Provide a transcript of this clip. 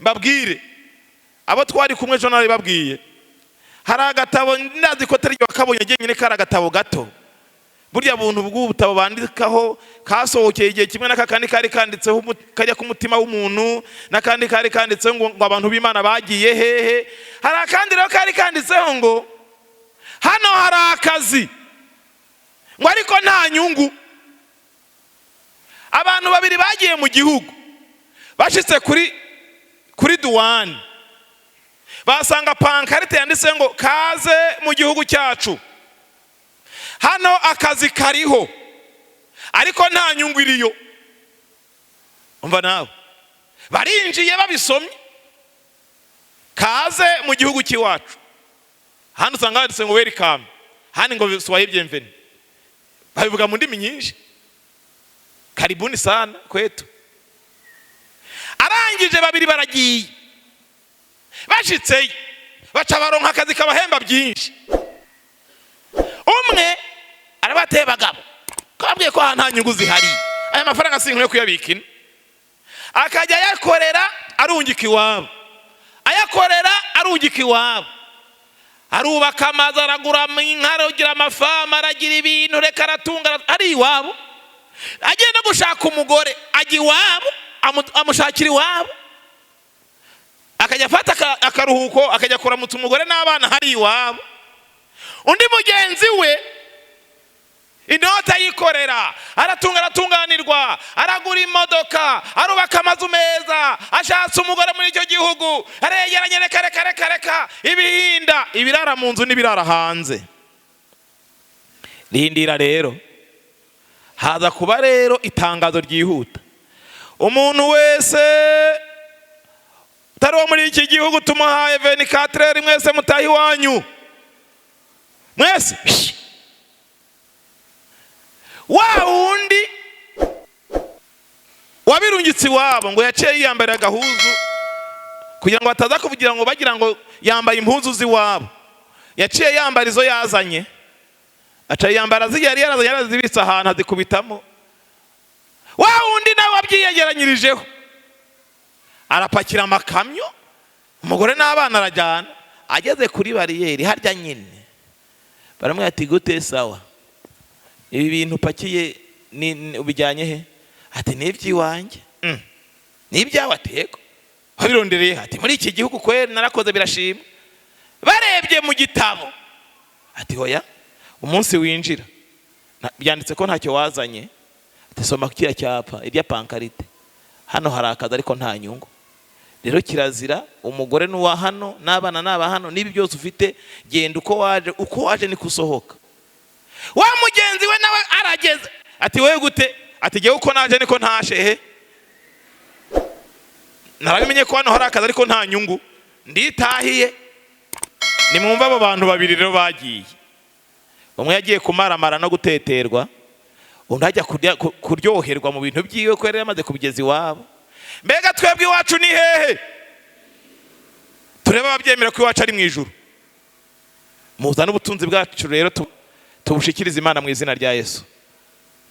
Mbabwire, abo twari kumwe ejo narabibabwiye. Hari agatabo, ndazi ko atari wakabonye jyenyine, kari agatabo gato. Burya buntu bw'ubutabo bandikaho kasohokeye igihe kimwe n'akandi kari kanditseho kajya ku mutima w'umuntu, n'akandi kari kanditseho ngo abantu b'Imana bagiye hehe. Hari akandi rero kari kanditseho ngo hano hari akazi, ngo ariko nta nyungu. Abantu babiri bagiye mu gihugu, bashitse kuri douane, basanga pancarte yanditse ngo kaze mu gihugu cyacu, hano akazi kariho ariko nta nyungu iriyo. Umva nawe, barinjiye babisomye, kaze mu gihugu cy'iwacu. Hano usanga handitse ngo welcome, hano ngo soyez bienvenus, babivuga mu ndimi nyinshi, karibuni sana kwetu. Arangije, babiri baragiye, bashitseyo baca baronka akazi kabahemba byinshi. Umwe arabateye, bagabo kababwiye ko aha nta nyungu zihari, aya mafaranga sinkwiye kuyabika ino. Akajya ayakorera arungika iwabo, ayakorera arungika iwabo, arubaka amazu, aragura inka, aragira amafamu, aragira ibintu, reka, aratunga ari iwabo. Agiye no gushaka umugore, ajya iwabo, amushakira iwabo, akajya afata akaruhuko akajya kuramutsa umugore n'abana hari iwabo. Undi mugenzi we inota yikorera, aratunga, aratunganirwa, aragura imodoka, arubaka amazu meza, ashatse umugore muri icyo gihugu, aregeranye, reka reka reka reka, ibihinda, ibirara mu nzu n'ibirara hanze. Rindira rero, haza kuba rero itangazo ryihuta: umuntu wese utari uwo muri iki gihugu tumuhaye 24, mwese mutahe iwanyu mwese. Wa wundi wabirungitse iwabo ngo yaciye yiyambarira agahuzu kugira ngo bataza kuvugira ngo bagira ngo yambaye impuzu z'iwabo. Yaciye yambara izo yazanye, aca yambara ziriya yari yarazanye, yarazibitse ahantu, azikubitamo. Wa wundi nawe wabyiyegeranyirijeho arapakira amakamyo, umugore n'abana arajyana. Ageze kuri bariyeri harya nyine, baramubwira ati: "Gute? Sawa, ibi bintu upakiye ubijyanye he?" Ati: "Ni iby'iwanjye." Ni ibyawe?" Ati: "Yego." "Wabirondereye?" Ati: "Muri iki gihugu kweri narakoze, birashimwa." Barebye mu gitabo, ati: "Hoya, umunsi winjira byanditse ko ntacyo wazanye." Ati: "Soma kiriya cyapa, irya pancarte, hano hari akazi ariko nta nyungu. Rero kirazira, umugore n'uwa hano n'abana n'aba hano, n'ibi byose ufite, genda uko waje, uko waje niko usohoka." Wa mugenzi we nawe arageze, ati: "Wowe gute?" Ati: "Jyewe uko naje niko ntashe. He narabimenye ko hano hari akazi ariko nta nyungu, nditahiye." Nimwumva, abo bantu babiri rero bagiye, umwe yagiye kumaramara no guteterwa, undi ajya kuryoherwa mu bintu byiwe ko yari yamaze kubigeza iwabo. Mbega twebwe iwacu ni hehe? Turebe ababyemera ko iwacu ari mu ijuru. Muzane ubutunzi bwacu rero tubushikirize Imana mu izina rya Yesu.